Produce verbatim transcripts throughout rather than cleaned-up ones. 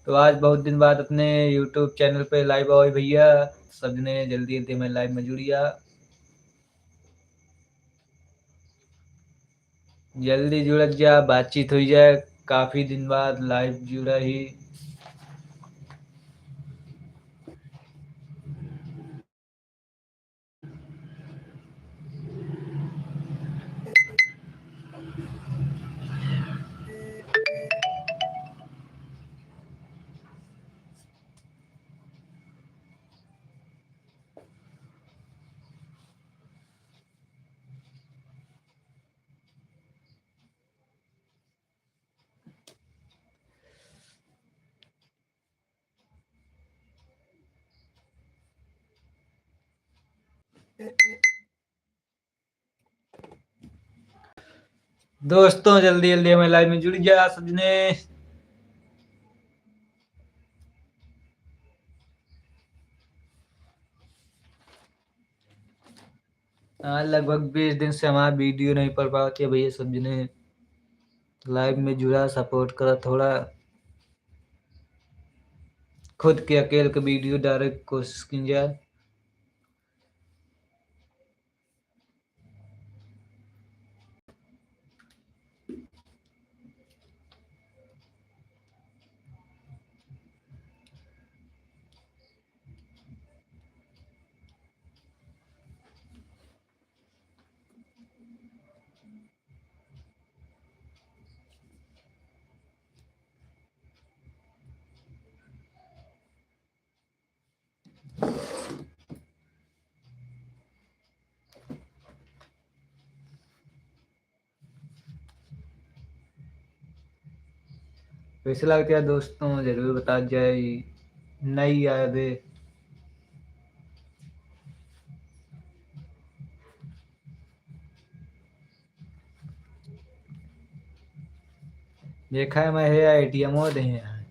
तो आज बहुत दिन बाद अपने YouTube channel पे live आए भइया, सबने जल्दी जल्दी हमें live में जुड़िया, जल्दी जुड़त जा, बातचीत हुई जाए। काफी दिन बाद live जुड़ा ही। दोस्तों, जल्दी जल्दी हमें live में जुड़ जा सबने। हाँ, लगभग बीस दिन से हमारा video नहीं पड़ पावत है भइया, सब जने live में जुड़ा, support करा थोड़ा। खुद के अकेल के video डाले के कोशिश की जाए। कैसे लगते हैं दोस्तों, जरूर बता जाए। नई यादें। देखा है मैं, हे ATM वो दे हैं,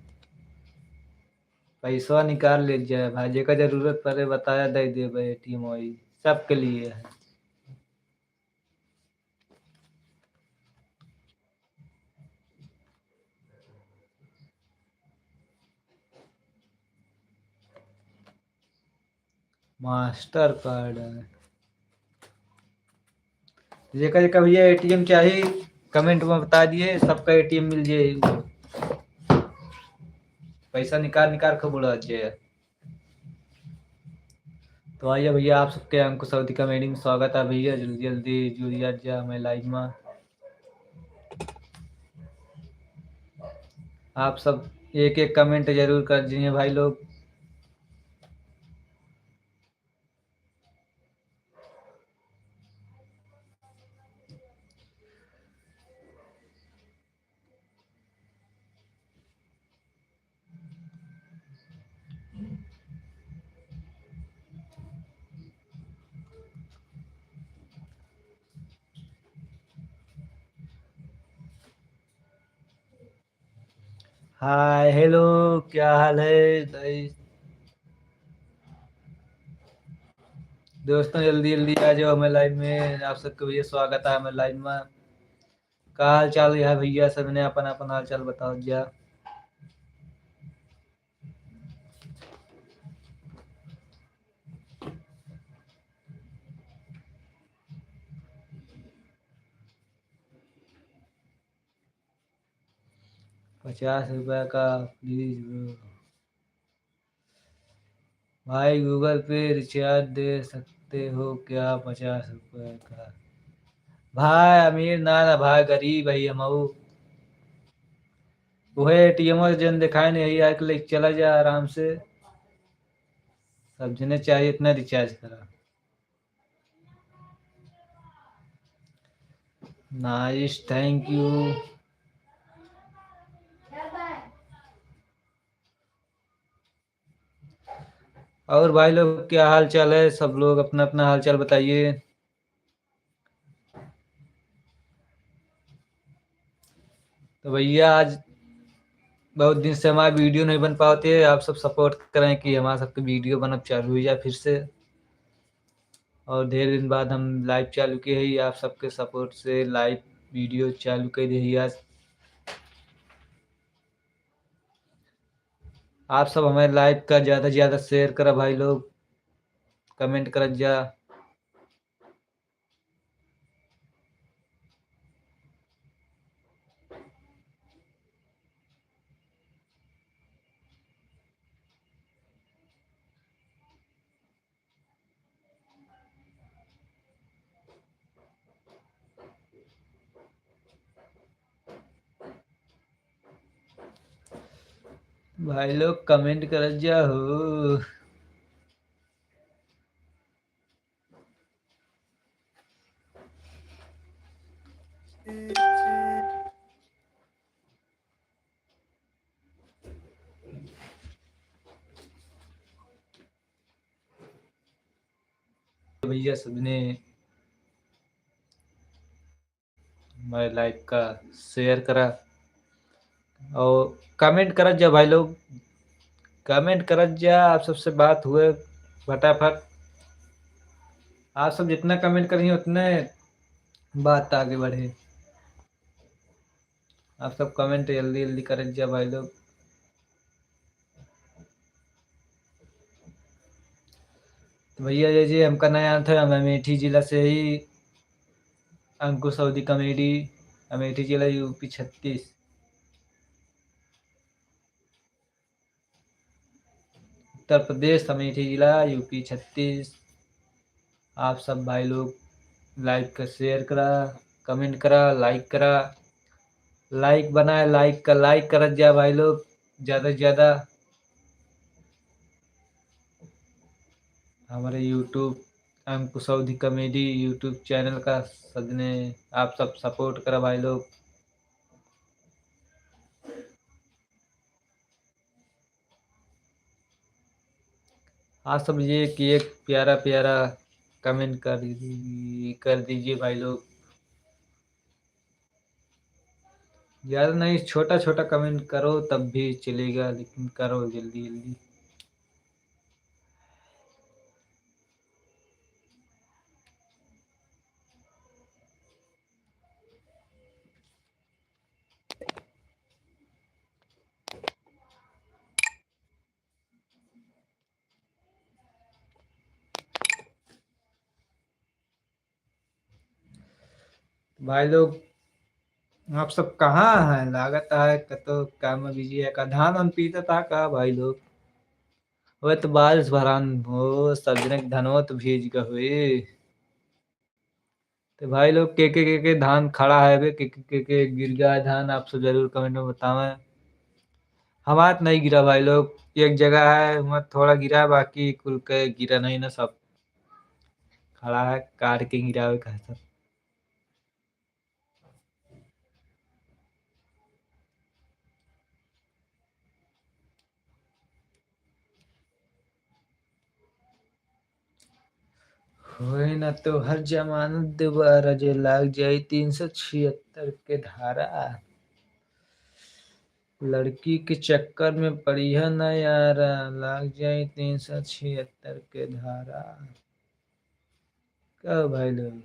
पैसा निकाल ले जाए भाई, जेकर जरूरत पड़े बताया, दे देबे। ATM वही सबके लिए है। Master card है। जेकर जेकर भइया ATM चाही, comment में बता दिए, सबका ATM मिल जाए। पैसा निकाल निकाल खूब उड़ा जाए। तो आइए भइया, आप सबके अंकुश अवधी comedy में स्वागत है भइया। जल्दी जल्दी जुड़िया जा मैं live में। आप सब एक एक comment जरूर कर दीजिए भाई लोग। Hi, hello, क्या हाल है? दोस्तों, जल्दी जल्दी आ जाओ हमें live में, आप सबके भइया स्वागत है हमें live में। का हाल चाल है भइया? सबने अपन अपन हाल चाल बताओ जा। पचास रुपया का please bro। भाई Google पे recharge दे सकते हो क्या पचास रुपया का? भाई अमीर ना ना भाई, गरीब है हमऊ। वह ATM जन दिखाए नहीं, यही आके लेके चला जा आराम से। सब जने चाहिए इतना recharge करा। Nice, thank you। और भाई लोग क्या हाल चाल है? सब लोग अपना अपना हाल चाल बताइए। तो भइया आज बहुत दिन से हमारा video नहीं बन पावत है, आप सब support करें कि हमारा सबके video बनब चालू हुई जाए फिर से। और ढेर दिन बाद हम live चालू किए हैं, आप सबके support से live video चालू कर दे ही आज। आप सब हमारे live का ज्यादा से ज्यादा share करा भाई लोग, comment करत जा। भाई लोग comment करत जा हो। भैया सबने हमारे live का share करा और comment करत जा भाई लोग, comment करत जा। आप सबसे बात हुए फटाफट, आप सब जितना comment करेंगे उतने बात आगे बढ़े। आप सब comment जल्दी जल्दी करत जा भाई लोग। तो भैया, जे जे हमका नहीं जानत है, हम अमेठी जिला से ही, अंकुश अवधी comedy, अमेठी जिला, यूपी छत्तीस। उत्तर प्रदेश, अमेठी जिला, यूपी छत्तीस। आप सब भाई लोग live का share करा, comment करा, like करा, like बनाए, like का like करत जा भाई लोग, ज्यादा से ज्यादा। हमारे YouTube अंकुश अवधी comedy YouTube channel का सदने आप सब support करा भाई लोग। आप सब ये कि एक प्यारा प्यारा comment कर दी-, कर दीजिए भाई लोग। ज्यादा नहीं, छोटा छोटा comment करो तब भी चलेगा, लेकिन करो जल्दी जल्दी। भाई लोग, आप सब कहाँ हैं? लागत है कतो काम में busy है का? धान वान पीता था का भाई लोग? वह तो बारिश भरान हो, सब जने के धनवा तो भीज गए हुए। तो भाई लोग, के के के के धान खड़ा है बे, के के के के गिर गया है धान, आप सब जरूर comment में बतावें। हमार तो नहीं गिरा भाई लोग, एक जगह है वहाँ थोड़ा गिरा है, बाकी कुल के गिरा नहीं ना, सब खड़ा है, काट के गिरावे का है सब। होए ना तोहर जमानत दोबारा, जे लाग जाई तीन सौ छिहत्तर के धारा। लड़की के चक्कर में पड़िह ना यारा, लाग जाई तीन सौ छिहत्तर के धारा। का भाई लोग?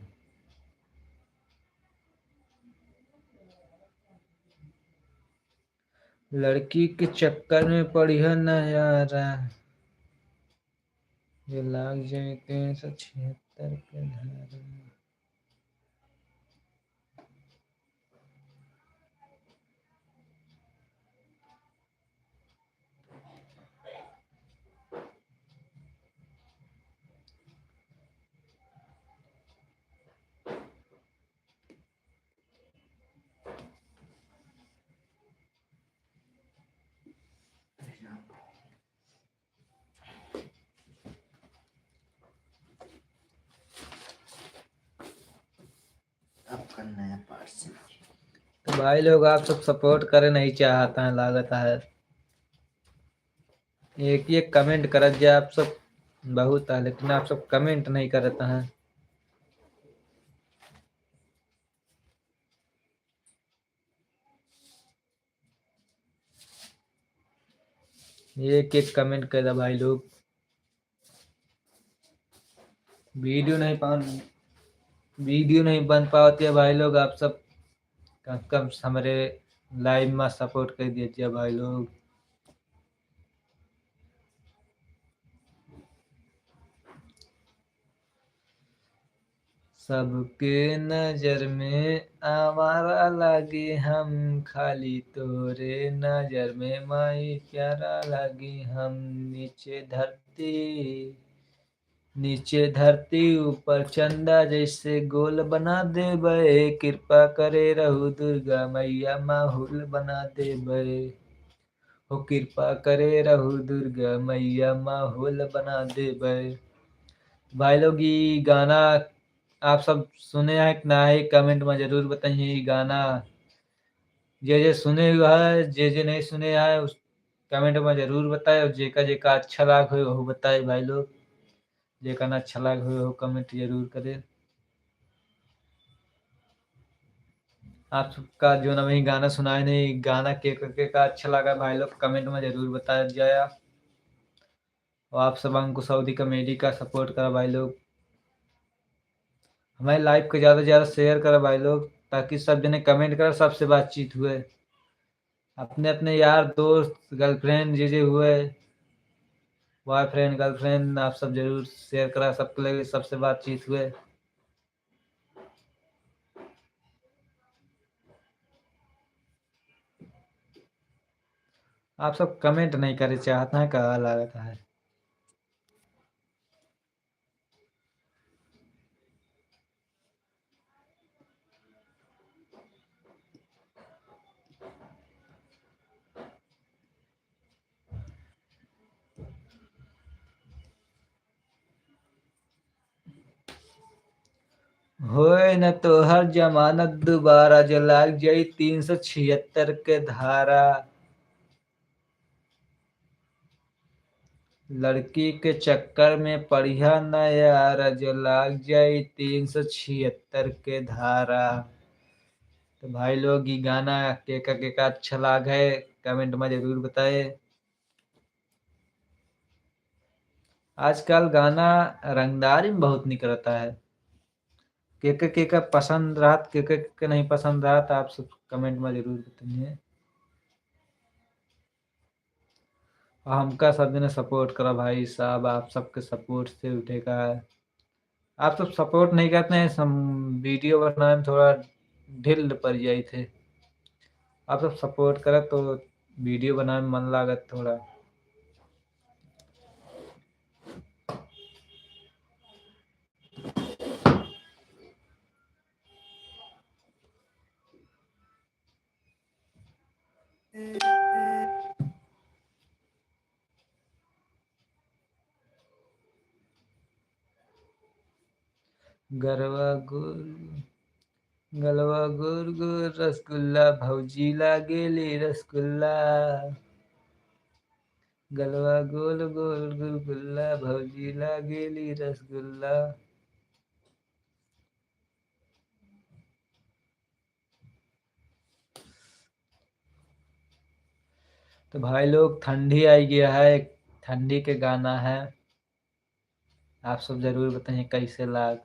लड़की के चक्कर में पड़िह ना यारा, ये लाग जाए तीन सौ छिहत्तर के धारा। आपका नया पार्सल। तो भाई लोग, आप सब support करे नहीं चाहता है, लागत है। एक एक comment करत जा आप सब, बहुत है, लेकिन आप सब comment नहीं करत हैं। एक एक comment कर दे भाई लोग। Video नहीं पान, video नहीं बन पावत है भाई लोग, आप सब कम से कम हमरे live में support कर दीजिए भाई लोग। सबके नजर में आवारा लागे हम, खाली तोरे नजर में माई प्यारा लागे हम। नीचे धरती, नीचे धरती ऊपर चंदा जैसे गोल बना देबे, कृपा करे रहू दुर्गा मैया माहौल बना देबे। हो कृपा करे रहू दुर्गा मैया माहौल बना देबे। भाई लोग, ई गाना आप सब सुने हैं कि ना है, comment में जरूर बताइए। ई गाना जे जे सुने हुआ है, जे जे नहीं सुने हैं, उस comment में जरूर बताए, और जेका जेका अच्छा लाग हो, वो बताए भाई लोग। जेका ना अच्छा लाग हो, वो comment जरूर करे। आप सबका जो ना वही गाना सुनाए नहीं, गाना के, के, के का अच्छा लगा भाई लोग, comment में जरूर बताया जाए। और आप सब अंकुश अवधी comedy का support करा भाई लोग। हमारे live को ज़्यादा से ज़्यादा share करा भाई लोग, ताकि सब जने comment करा, सबसे बातचीत हुए। अपने अपने यार दोस्त, girlfriend जे जे हुए, boyfriend, girlfriend, आप सब जरूर share करा, सबके लगे, सबसे बातचीत हुए। आप सब comment नहीं करे चाहत हैं, का लागत है? होए न तोहर जमानत दोबारा, जो लाग जाई तीन सौ छिहत्तर के धारा। लड़की के चक्कर में पड़िहा न यार, जो लाग जाई तीन सौ छिहत्तर के धारा। तो भाई लोग, ई गाना केका केका अच्छा लाग है, comment में जरूर बताए। आजकल गाना रंगदारी में बहुत निकलता है। केके केके पसंद रहत, केके केके नहीं पसंद रहत, आप सब comment में जरूर बताइए। और हमका सब जने support करा भाई साहब, आप सबके support से उठेगा। आप सब support नहीं करते हैं, हम video बनाए में थोड़ा ढील पड़ जाई थे। आप सब support करा तो video बनाए में मन लागत थोड़ा। गरवा गोल, गलवा गोल गोल रसगुल्ला, भौजी लागेली रसगुल्ला। गलवा गोल गोल गुलगुल्ला, भौजी लागेली रसगुल्ला। तो भाई लोग, ठंडी आई गया है, ठंडी के गाना है, आप सब जरूर बताइए कैसे लाग।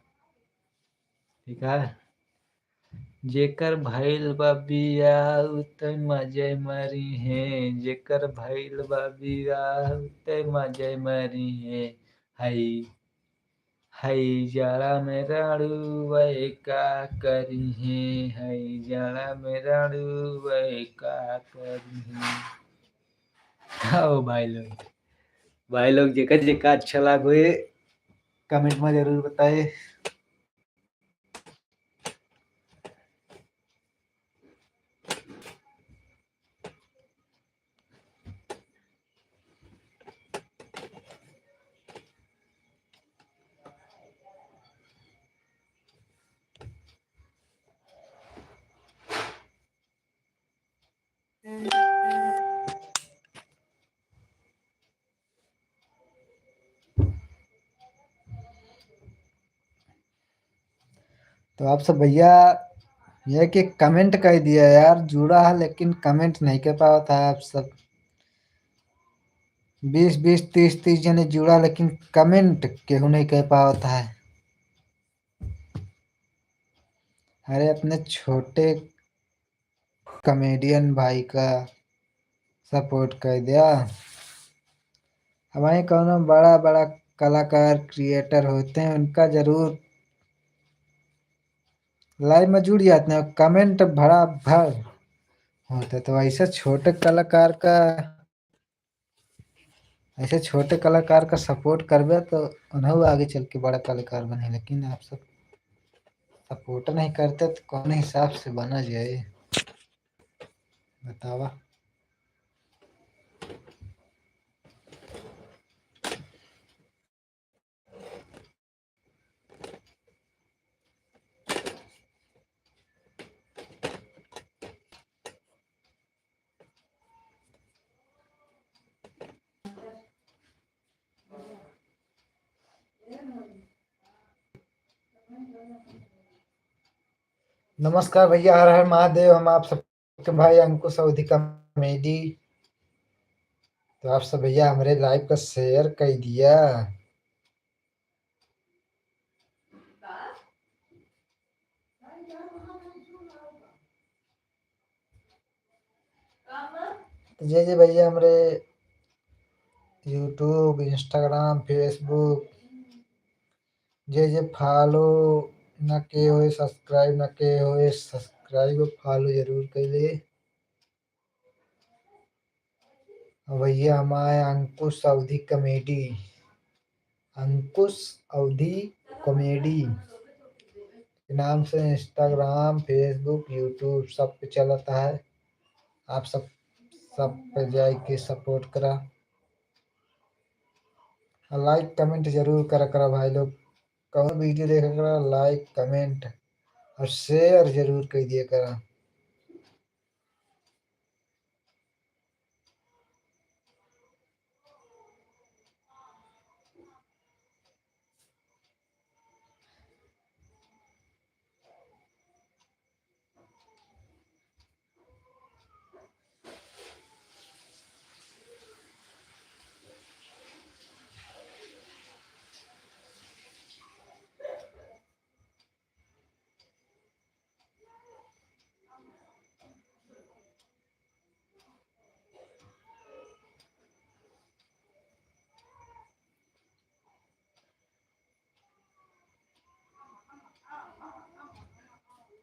ठीक है, जेकर भइल बा बियाह उ त मजे मरी है, जेकर भइल बा बियाह उ त मजे मरी है। हई हई जाड़ा में राड़ू वह का करी है, हई जाड़ा में राड़ू वह का करी है। आओ भाई लोग, भाई लोग, जेका जेका अच्छा लागो है, comment में जरूर बताए। तो आप सब भैया, ये कि comment कर दिया यार, जुड़ा है लेकिन comment नहीं कर पावत है आप सब। बीस बीस, तीस तीस जने जुड़ा, लेकिन comment केहू नहीं कर पावत है। अरे, अपने छोटे comedian भाई का support कर दिया। अब वहीं कौनो बड़ा बड़ा कलाकार, creator होते हैं, उनका जरूर Live में जुड़ जाते हैं, comment भरा भर होता है। तो ऐसे छोटे कलाकार का, ऐसे छोटे कलाकार का support करबे तो उन्हों आगे चल के बड़ा कलाकार बने, लेकिन आप सब support नहीं करते तो कौन हिसाब से बना जाए, बतावा। नमस्कार भैया, हर हर महादेव। हम आप सबके भाई अंकुश अवधी comedy। तो आप सब भैया हमरे live का share कर दिया। तो जे जे भैया हमरे YouTube, Instagram, Facebook, जे जे follow न के होए, subscribe न के होए, subscribe follow जरूर कर ले। और भैया हमारे अंकुश अवधी comedy, अंकुश अवधी comedy के नाम से Instagram, Facebook, YouTube सब पे चलता है। आप सब, सब पे जाए के support करा और like comment जरूर करा करा भाई लोग। कौन video देखा करा, like comment और share जरूर कर दिया करा।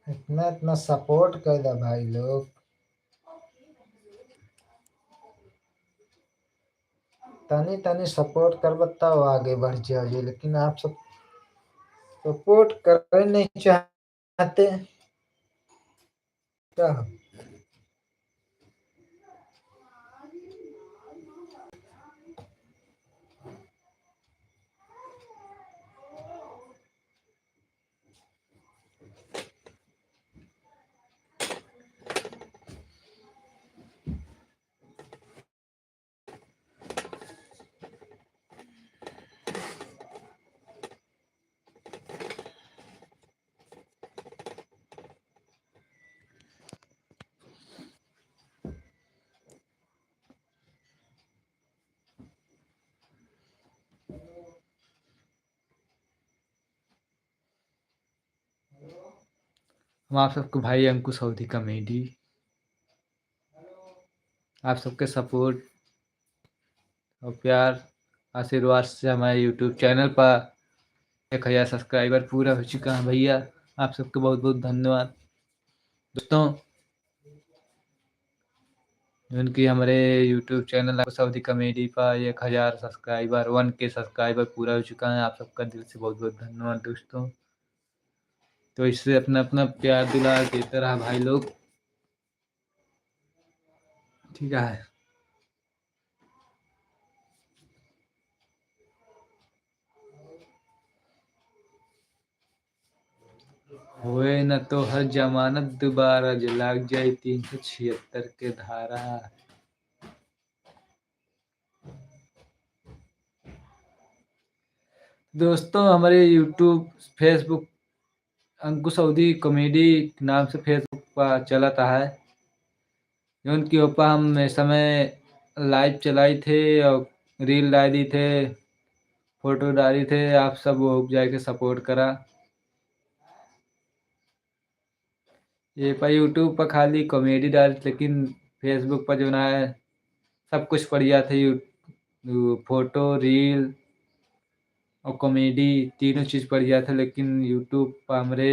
इतना, इतना support कर दा भाई लोग, तनी, तनी support करबा तब आगे बढ़ जाओ जी, लेकिन आप सब support करे नहीं चाहते। का? हम आप सबके भाई अंकुश अवधी comedy, आप सबके support और प्यार, आशीर्वाद से हमारे YouTube channel पर एक हजार subscriber पूरा हो चुका है भैया। आप सबके बहुत बहुत धन्यवाद दोस्तों। जौन कि हमरे YouTube channel अंकुश अवधी comedy पर एक हजार subscriber, one K subscriber पूरा हो चुका है। आप सबका दिल से बहुत बहुत धन्यवाद दोस्तों। तो इससे अपना अपना प्यार दुलार देते रहा भाई लोग, ठीक है। होए न तोहर जमानत दोबारा, जे लाग जाई तीन सौ छिहत्तर के धारा। दोस्तों, हमरे YouTube, Facebook अंकुश अवधी comedy नाम से Facebook पर चलत है, जौन कि ओपा हम ए समय live चलाई थे और reel डाली थे, photo डाली थे। आप सब वो जाके support करा। ये पर YouTube पर खाली comedy डाल, लेकिन Facebook पर जो ना है, सब कुछ पड़ जात है, यू-, यू-, photo, reel और comedy तीनों चीज पड़ जात है, लेकिन YouTube पर हमरे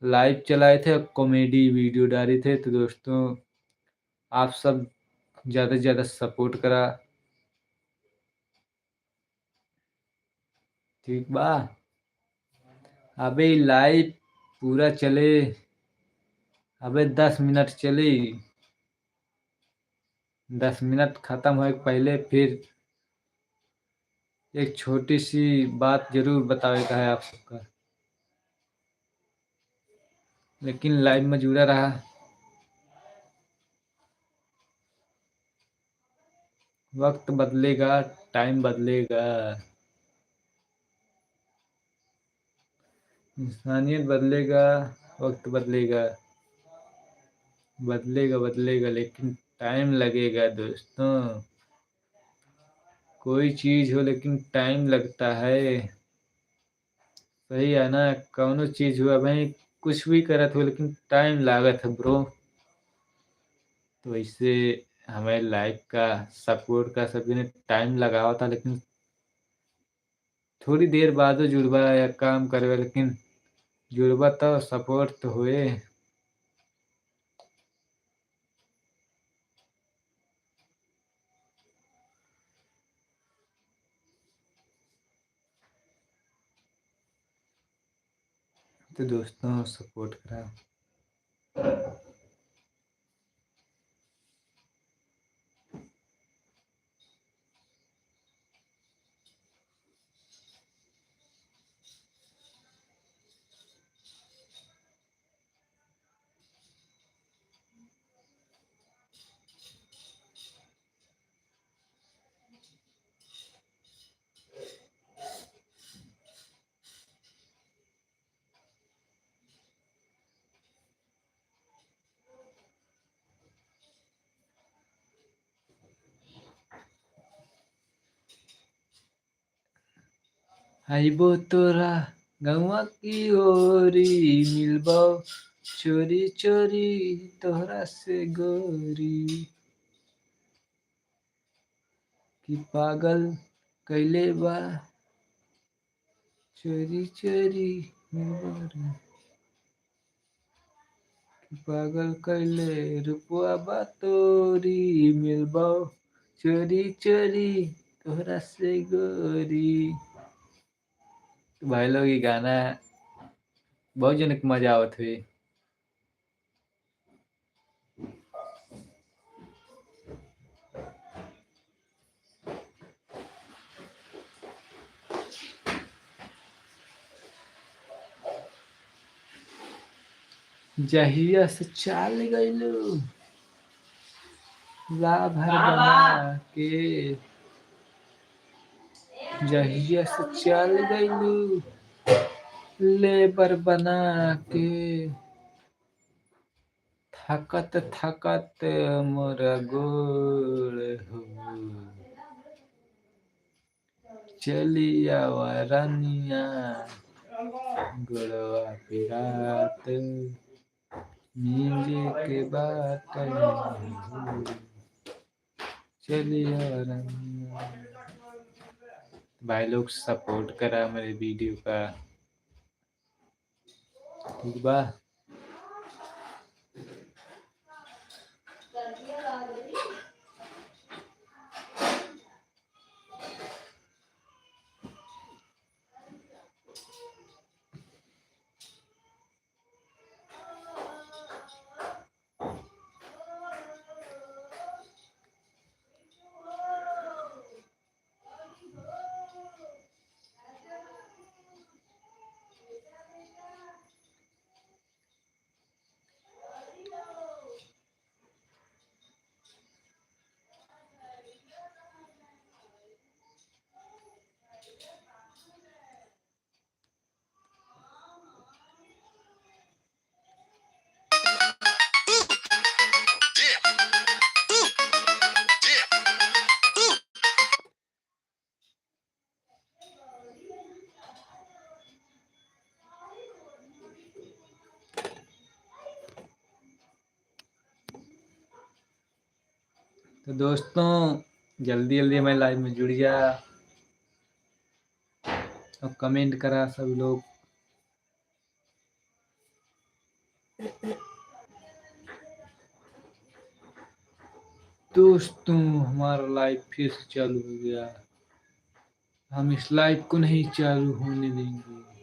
live चलाए थे और comedy video डाले थे। तो दोस्तों, आप सब ज़्यादा से ज़्यादा support करा, ठीक बा? अबे live पूरा चले, अबे दस मिनट चली, दस मिनट खत्म होए के पहले फिर एक छोटी सी बात जरूर बतावे का है आप सबका, लेकिन live में जुड़ा रहा। वक्त बदलेगा, time बदलेगा, इंसानियत बदलेगा, वक्त बदलेगा, बदलेगा, बदलेगा, लेकिन time लगेगा दोस्तों। कोई चीज हो लेकिन time लगता है। सही है ना, कौनो चीज हो, अबहीं कुछ भी करत हो लेकिन time लागत है bro। तो वैसे हमें like का support का सब जने time लगावा था, लेकिन थोड़ी देर बादो जुड़बा या काम करबा, लेकिन जुड़बा तो support तो होए। तो दोस्तों, support करा। आइबो तोरा गौवा की ओरी, मिलबो चोरी चोरी तोहरा से गोरी। कि पागल कैले बा चोरी चोरी मिलबो रे। कि पागल कैले रुपवा बा तोरी, मिलबो चोरी चोरी तोहरा से गोरी। तो भाई लोग, ये गाना बहुत जने के मजा आवत हुई। जहिया से चल गइलू ला भर बना के, जहिया से चल गइलू लेबर बना के, थकत थकत मोर गोड़ हो, चली आवा रनिया, गोड़वा पिरात, नींद के बात हो, चली आवा रनिया। भाई लोग, support करा मेरे video का। ठीक बा। तो दोस्तों, जल्दी जल्दी हमारे live में जुड़ जा और comment करा सब लोग। दोस्तों, हमारा लाइव फिर से चालू हो गया। हम इस लाइव को नहीं चालू होने देंगे।